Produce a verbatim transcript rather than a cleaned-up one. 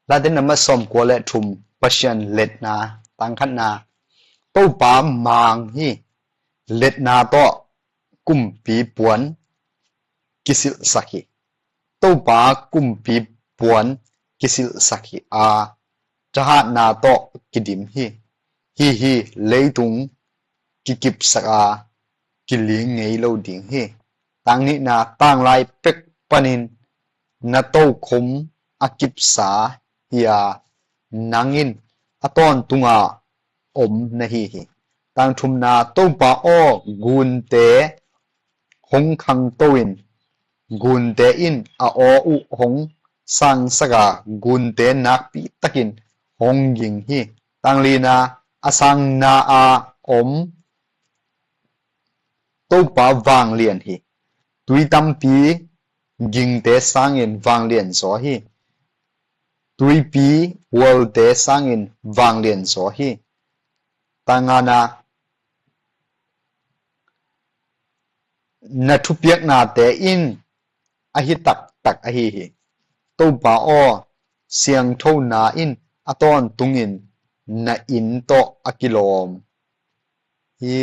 Late nambat sawmkua le thum. Pasian letna. Tang khatna. Topa mang hi. Letna tawh kumpi puan kisilhsak hi. Topa kumpi puan kisilhsak hi a, thahatna tawh kidim hi. Hi hi, leitung kikipsak a, kiling ngei lo ding hi. Tang nihna. Tanglai pek panin na tokhom a kipsa hi a, nang in a tawntunga om na hi hi. Tang thumna. Topa aw, gunte hong khangto in, gunte in a aw uh hong sangsak a, gunte nakpi takin hong ging hi. Tang lina. A sangna a om Topa vanglian hi. Tui tampi gingte sangin vanglian zaw hi. Tuipi hualte sangin vanglian zaw hi. Tang ngana. Na thupiaknate in ahi taktak ahi hi. Topa aw, siangthona in a tawntungin na inn tawh a kilawm hi.